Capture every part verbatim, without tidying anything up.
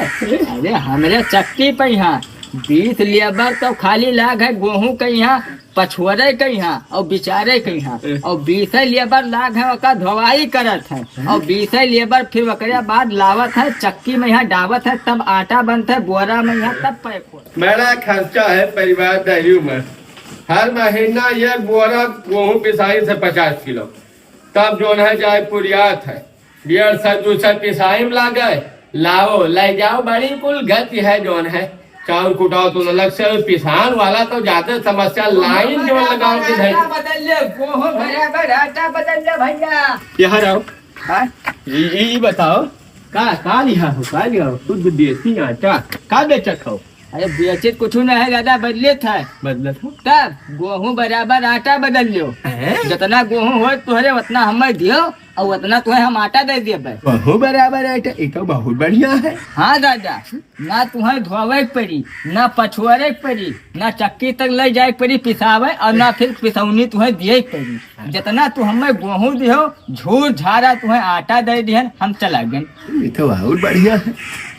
अरे, हमरे चक्की पे यहाँ बीस लेबर तो खाली लाग है गोहूँ के यहाँ, पछुअरे के यहाँ और बिचारे के यहाँ, और बीसे लेबर लाग है, ओका धोवाई करत है, और बीसे लेबर फिर ओकरे बाद लावत है, चक्की में यहाँ डावत है, तब आटा बनत है, बोरा में यहाँ तब पैक होत है। बड़ा खर्चा है परिवार दहियो में। हर महीना एक बोरा गोहूँ पिसाई से पचास किलो, तब जौन है जाए पुरियात है। डेढ़ सौ, दू सौ पिसाई में लागे, लाओ, ले जाओ, बड़ी कुल गति है जौन है। चाउर कुटाओ तो अलग से, पिसान वाला तो ज्यादा समस्या, लाइन जौन लगाओ के धर। आटा बदल ले, गोहूं बराबर आटा बदल ले भैया। यहाँ आओ। हाँ? ई, ई, ई बताओ, का, का लिहा हो, का लिहा हो? शुद्ध देसी आटा, का बेचत हो? अरे बेचित कुछ ना है दादा, बदलित है। बदलत हो? तब गोहूं बराबर आटा बदल लियो। हैं? जितना गोहूं होय तोहरे उतना हमें दियो और उतना तुम्हें हम आटा दे देबे। गोहूं बराबर आटा, ये तो बहुत बढ़िया है। हाँ दादा, ना तुम्हें धोवे के पड़ी, ना पछुआरे के पड़ी, ना चक्की तक ले जाए के पड़ी पिसावे और ना फिर पिसौनी तुम्हें दिए के पड़ी। जितना तू हमें गोहूं दियो, झूर झारा तुम्हें आटा दे दिहन, हम चला गए। ये तो और बढ़िया है,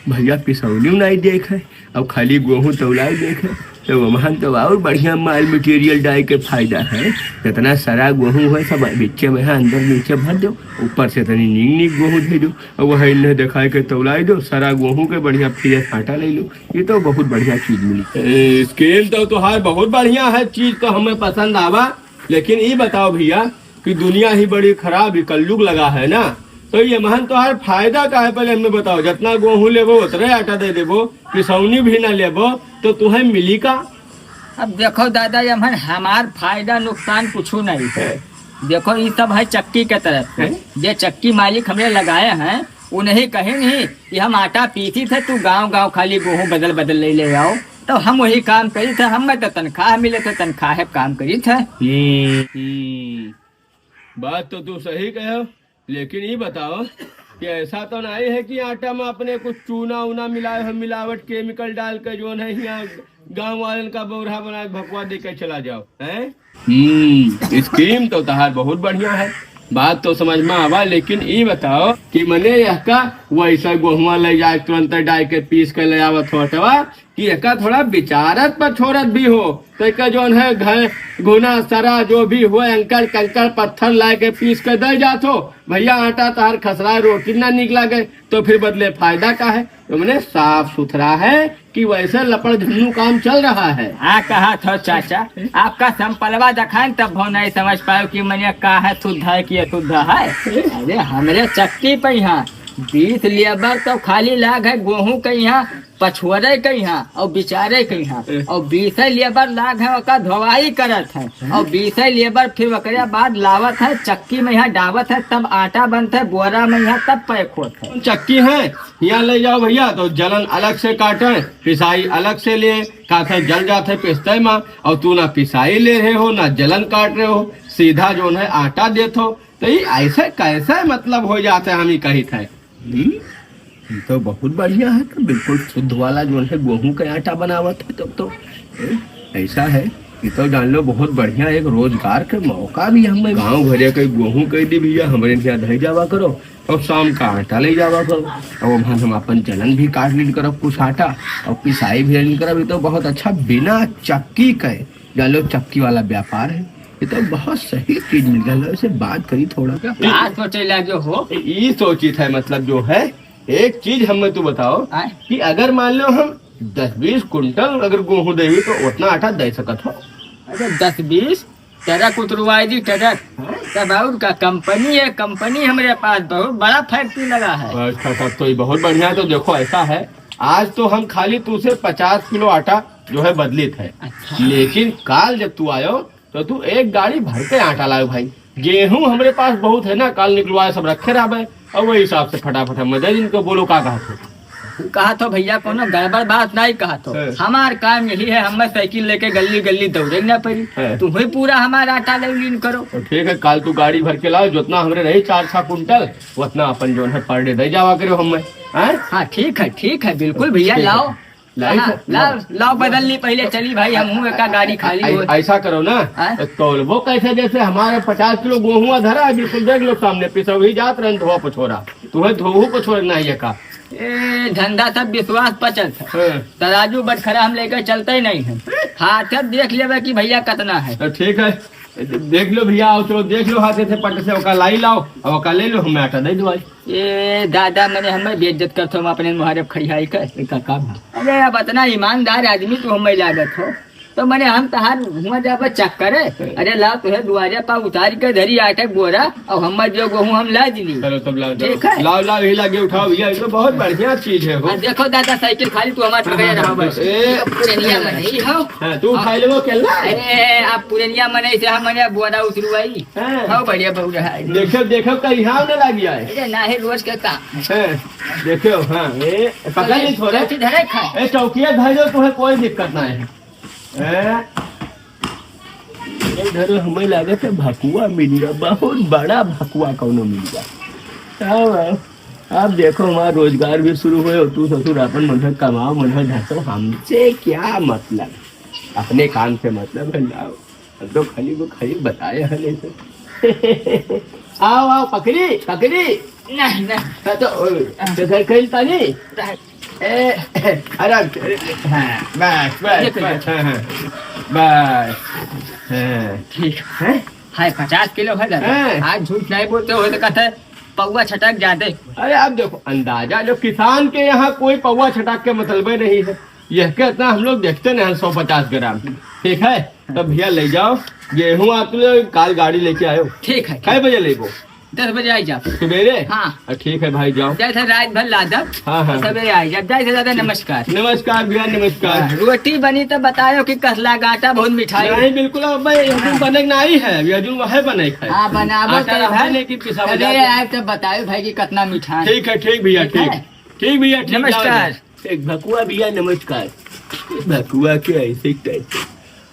भैया पिसौनी नहीं देख है। अब खाली गोहूँ तौलाई देखे, तो वमहन तो और बढ़िया माल मटेरियल डाल के फायदा है। जितना सारा गोहूँ है, सब बीचे में है, अंदर नीचे भर दो, ऊपर से तनी नीक नीक गोहूँ दे दो, और वह इन्हें दिखाए के तौलाई दो, सारा गोहूँ के बढ़िया फ्रेश आटा ले लो। ये तो बहुत बढ़िया चीज मिली। ए, स्कीम तो तुहार बहुत बढ़िया है, चीज तो हमें पसंद आवा, लेकिन ई बताओ भैया, कि दुनिया ही बड़ी खराब, ये कलयुग लगा है ना, तो ये महन तोहार फायदा का है? पहले हमें बताओ, जितना गोहूं लेबो उतरे आटा दे देबो, पिसौनी भी ना लेबो, तो तुम्हें मिली का? अब देखो दादा, ये महन हमार फायदा नुकसान कुछ नहीं है। देखो, ये सब है चक्की के तरफ से। हैं? जे चक्की मालिक हमरे लगाए हैं, उन्हें कहे नहीं कि हम आटा पीसी थे, तू गांव गांव खाली गोहूं बदल बदल ले ले आओ, तो हम वही काम करी थे। हमें तो तनख्वाह मिले थे, तनख्वाह है काम करी थे। हम्म, हम्म। बात तो तू सही कहे हो, लेकिन ये बताओ कि ऐसा तो नहीं है कि आटा में अपने कुछ चूना ऊना मिलाए हो, मिलावट केमिकल डाल के जो है यहाँ गाँव वालन का बौरा बना के भकुआ दे के चला जाओ, हैं? हम्म, स्कीम तो तहार बहुत बढ़िया है, बात तो समझ में आवा, लेकिन ये बताओ कि मने यह का वैसा गोहुआ ले जाए तुरंत डाल के पीस के ले आवत हो अटवा, कि एका थोड़ा विचारत पर छोड़त भी हो, तो एका जौन है घ-, घुना सरा जो भी हो, अंकड़ कंकड़ पत्थर लाए के पीस के दे जात हो, भैया आटा तहार खसरा रोटी ना निक लागे, तो फिर बदले फायदा का है? तो मने साफ सुथरा है कि वैसे लपड़ झुन्नू काम चल रहा है। हाँ, कहा था चाचा, आपका संपलवा दिखाएं तब हो नहीं समझ पाए कि मने का है शुद्ध है कि अशुद्ध है। अरे हमरे चक्की पे यहाँ बीस लेबर तो खाली लाग है गोहूं के यहाँ, पछुअरे के यहाँ और बिचारे के यहाँ, ए। और बीसे लेबर लाग है, ओका धोवाई करत है, हम्म। और बीसे लेबर फिर ओकरे बाद लावत है, चक्की में यहाँ डावत है, तब आटा बनत है, बोरा में यहाँ तब पैक होत है। चक्की है, यहाँ ले जाओ भैया, तो जलन अलग से काटे, पिसाई अलग से ले, काथे जल जात है पिसते में, और तू ना पिसाई ले रहे हो, ना जलन काट रहे हो, सीधा जौन है आटा देत हो, तो ये ऐसे कैसे मतलब हो जाते, हम ही कही थे। हम्म, ये तो बहुत बढ़िया है, तो बिल्कुल शुद्ध वाला जो है गोहूं का आटा बनावत है, तब तो, हम्म, ऐसा है, ये तो जान लो बहुत बढ़िया एक रोजगार के मौका भी हमें गाँव घरे के गोहूं कह दी भैया, हमारे यहाँ धई जावा करो और शाम का आटा ले जावा करो, और हम, हम अपन जलन भी काट लीन करब कुछ आटा और पिसाई भी लीन करब। ये तो बहुत अच्छा, बिना चक्की के जान लो चक्की वाला व्यापार है। ये तो बहुत सही चीज मिल गया, इससे बात करी थोड़ा। का सोचे लागे हो? ई सोचित है, मतलब जो है, एक चीज हमें तू बताओ आय? कि अगर मान लो हम दस बीस कुंटल अगर गोहूं देवी तो उतना आटा दे सकत हो? अरे दस बीस, ट्रक उतरवाई दी, ट्रक। हाँ? तब और का, कंपनी है, कंपनी हमरे पास बहुत बड़ा फैक्ट्री लगा है। अच्छा, तब तो ये बहुत बढ़िया। तो देखो ऐसा है, आज तो हम खाली तू से पचास किलो आटा जो है बदलित है, अच्छा। लेकिन काल जब तू आयो तो तू एक गाड़ी भर के आटा लायो भाई। गेहूं हमरे पास बहुत है ना, काल निकलवाए सब रखे रहबे, और वही हिसाब से फटाफट हम दे दिन को। बोलो का कहत हो? कहत हो भैया, कोनो गड़बड़ बात नहीं कहत हो। हाँ। हमार काम यही है, हमें साइकिल लेके गली गली दौड़े ना पड़ी। हाँ। तू ही पूरा हमारा आटा ले लीन करो। तो ठीक है, काल तू गाड़ी भर के लाओ, जितना हमरे रही चार छह कुंटल, उतना अपन जो है पर डे दे जावा करो हमें। हाँ? हाँ, ठीक है, ठीक है, बिल्कुल भैया, ठीक है। लाओ। लाइट हाँ, है? लाओ, लाओ, बदल ली पहिले, चली भाई, हम हूँ एका गाड़ी खाली ऐ-, हो। ऐसा करो ना, हाँ? तो तौलबो कैसे, जैसे हमारे पचास किलो गेहूं धरा है, बिल्कुल देख लो सामने, पिसौही जात रहन धोआ पछोरा, तुम्हें धोहू पछोरा नहीं है का? ए, धंधा सब विश्वास पर चलता है। हाँ। तराजू बटखरा हम लेकर चलते ही नहीं है। हाथ से देख लेवे कि भैया कितना है। तो ठीक है, दे-, देख लो भैया, आओ, चलो देख लो हाथे से, पट से ओका लाई लाओ, और ओका ले लो, हमें आटा दे दो भाई। ए दादा, मने हमें बेइज्जत करत हो, हम अपने मुहारे खड़ियाई के। ए, का, का भा? अरे, अब इतना ईमानदार आदमी तू हमें लागत हो, तो मने हम तहार हुआ जाबे चक्कर है। अरे, लाओ, तुहे दुआरे पा उतार के धरी आटे बोरा, और हमें जो गेहूं हम ला दिली। चलो, तब लाओ, ठीक है। लाओ, लाओ, यही लागे उठाओ भैया, ये तो बहुत बढ़िया चीज है हो। आ, देखो दादा, साइकिल खाली तू हमारे पकड़े रहो बस। ए। पुरनिया मनई हो। हाँ, तू उठा लेबो, चल ना। अरे, आप पुरनिया मनई से हम मने बोरा उतरवाई। हाँ। हाँ, बढ़िया बउरहा है। देखो, देखो, कहीं हाव न लागी आए। अरे, ना है, रोज के काम। हाँ, देखो, हाँ, ए, पकड़ ली थोड़ा। चौकी धरे खा। ए, चौकिया धर दो, तुम्हें कोई दिक्कत ना है। ए, इधर हमें लागत है भकुआ मिल गया, बहुत बड़ा भकुआ कौनो मिल गया। आओ, आओ। अब देखो, हमारा रोजगार भी शुरू हुए और तू ससुर अपन मन से कमाओ, मन से धसो, हमसे क्या मतलब, अपने काम से मतलब है। लाओ, हम तो खाली वो खाली बताए हैं नहीं तो। आओ, आओ, पकड़ी, पकड़ी। नहीं, नहीं। हाँ, तो, ओ, तो घर कहीं तानी? नहीं। ए, आराम से। हाँ, बस, बस, ये तो बस, हाँ, हाँ। बस। हाँ। ठीक। हैं? हाय, पचास किलो है दादा। हाँ। आज झूठ नहीं बोलते हो तो कहते हैं, पौवा छटक जाते। अरे, आप देखो, अंदाजा जो किसान के यहाँ कोई पौवा छटक के मतलबे नहीं है। यह के इतना हम लोग देखते नहीं हैं, सौ पचास ग्राम। ठीक है, तब भैया ले जाओ, गेहूं आप ले, काल गाड़ी लेके आयो। ठीक है, कै बजे लेबो? दस बजे आई जाओ। सवेरे? हाँ। अ, ठीक है भाई, जाओ। जैसे रात भर लादब, हाँ, हाँ। सवेरे आई जाओ। जैसे दादा, नमस्कार। नमस्कार भैया, नमस्कार। हाँ, रोटी बनी तो बतायो कि कसला गाटा बहुत मिठाई। नहीं, बिल्कुल, अब भाई, यह जो हाँ। बने नहीं है, यह जो वह बने है। हाँ, बनाबो आटा तो रहा है। लेकिन पिसावा सवेरे जाता है। आए तो बतायो भाई कि कितना मीठा है। ठीक है, ठीक भैया, ठीक है? ठीक। ठीक भैया, ठीक, नमस्कार। जाओ। एक भकुआ भैया, नमस्कार। भकुआ के ऐसे ही कहते।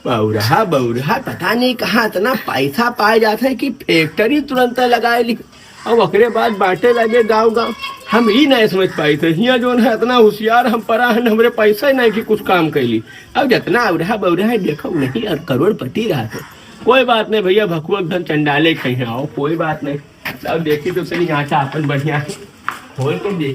बौरहा, बौरहा, पता नहीं कहाँ इतना पैसा पाए जात है कि फैक्ट्री तुरंत लगाए ली। अब ओकरे बाद बांटे लगे गाँव गाँव। हम ई नहीं समझ पाई थे, हियाँ जौन है इतना होशियार हम परा हन, हमरे पैसा ही नहीं कि कुछ काम कैली। अब जितना औरहा बौरहा है, देखो नहीं और करोड़पति रहा थे। कोई बात नहीं भैया, भकुआ के धन चंडाले कहीं आओ, कोई बात नहीं। अब देखी तो सही आटा अपन बढ़िया है, खोल के देखी।